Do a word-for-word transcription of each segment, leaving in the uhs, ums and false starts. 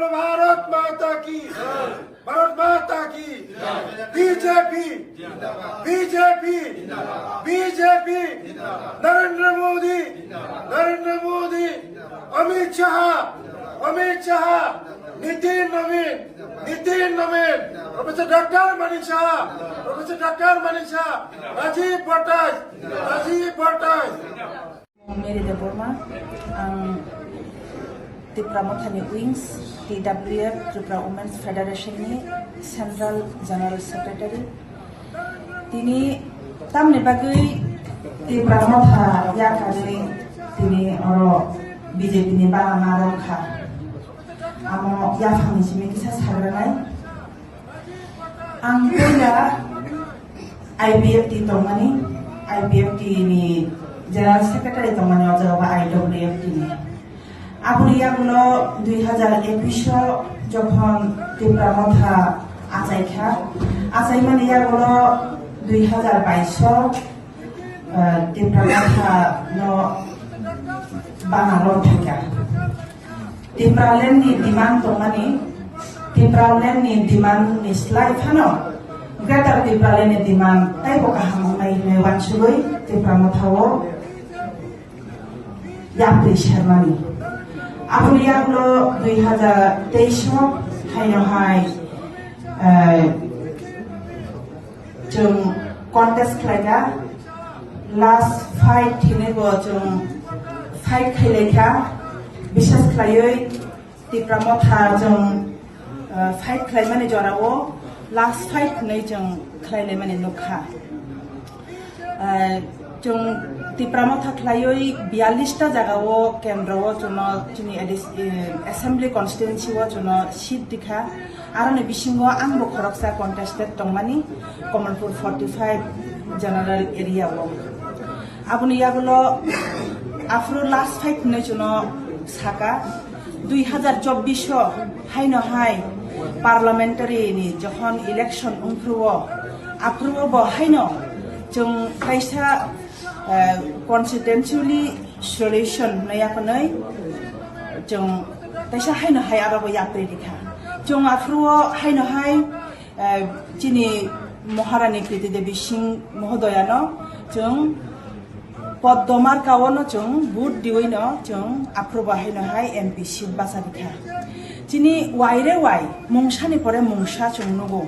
भारत माता की, भारत माता की। BJP, BJP, BJP. नरेंद्र मोदी, नरेंद्र मोदी। अमित शाह, अमित शाह। नितिन नवीन, नितिन Naveen. Professor doctor Manik Shah, professor doctor Manik शाह। राजीव भट्टाचार्य, राजीव Bhattacharya. Mary Debbarma, ang Tipra Mothani Wings, T W F, Tripura Women's Federation ni Central General Secretary. Tini tamni bagwi Tipra Motha yakarwi tini oro B J P ni bana narwkha. Amo yaphangni simi kisa sagranai. Ang puila I P F T tongmani, I P F T ni General Secretary tongmani, o jaga ba I W F T ni. Aboni yagulo dui hazar ekush o jokhon Tipra Motha achaikha, achaimani yagulo dui hazar bais o, eh, Tipra Motha no bana rok thaikha. Tipraland ni demand tongmani, Tipraland ni demand ni slai phano Greater Tipraland ni demand taibo kaham wngnai hinwi uansugwi Tipra Motha o yapri sermani. Aboni yagulo dui hazar teis o haino hai, eh, chwng contest khlaikha, last fight hinwi bo chwng fight khailaikha, bisas khlaiwi Tipra Motha chwng, uh, fight khlaimani jorao last fight hinwi chwng khlailaimani nukha. Uh, chwng Tipra Motha khlaiwi biyallis ta jagao kendro o chwngno chini adis-, eh, assembly constituency o chwngno seat rikha. Aroni bisingo angbo khoroksa contested tongmani Kamalpur forty five general area o. Aboni yagulo aphuru last fight hinwi chwngno saka, dui hazar chobbish o haino hai parliamentary ni jokhon election wngphuru o, aphuru o bo haino chwng kaisa, eh, constituency solution hinwi yakwnwi chwng kaisa haino hai aro bo yapri rikha. Chwng aphuru o haino hai, eh, chini Maharani Kriti Devi Singh mohodoyano chwng Poddo marka o no chwng vote diwi no chwng aphuru bo haino hai M P seat basa rikha. Chini waire wai mungsani pore mungsa chwng nugo.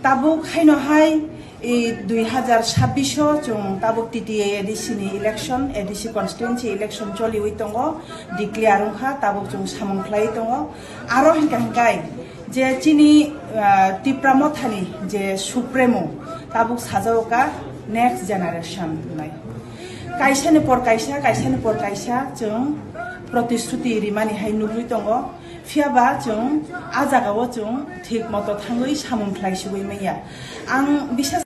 Tabuk haino hai, e, dui hazar chabbish o chwng tabuk T T A A D C ni election, A D C constituency election choliwi tongo, declare wngkha, tabuk chwng samung khlaiwi tongo. Aro hinkha hinkhai je chini, ah, Tipra Mothani je Supremo tabuk sajao ka next generation hinwi. Kaisani por kaisa, kaisani por kaisa chwng protishruti rimani hai nugwi tongo. Phiya ba chwng a jagao chwng thik moto thangwi samung khlai sugwi manya. Ang bisas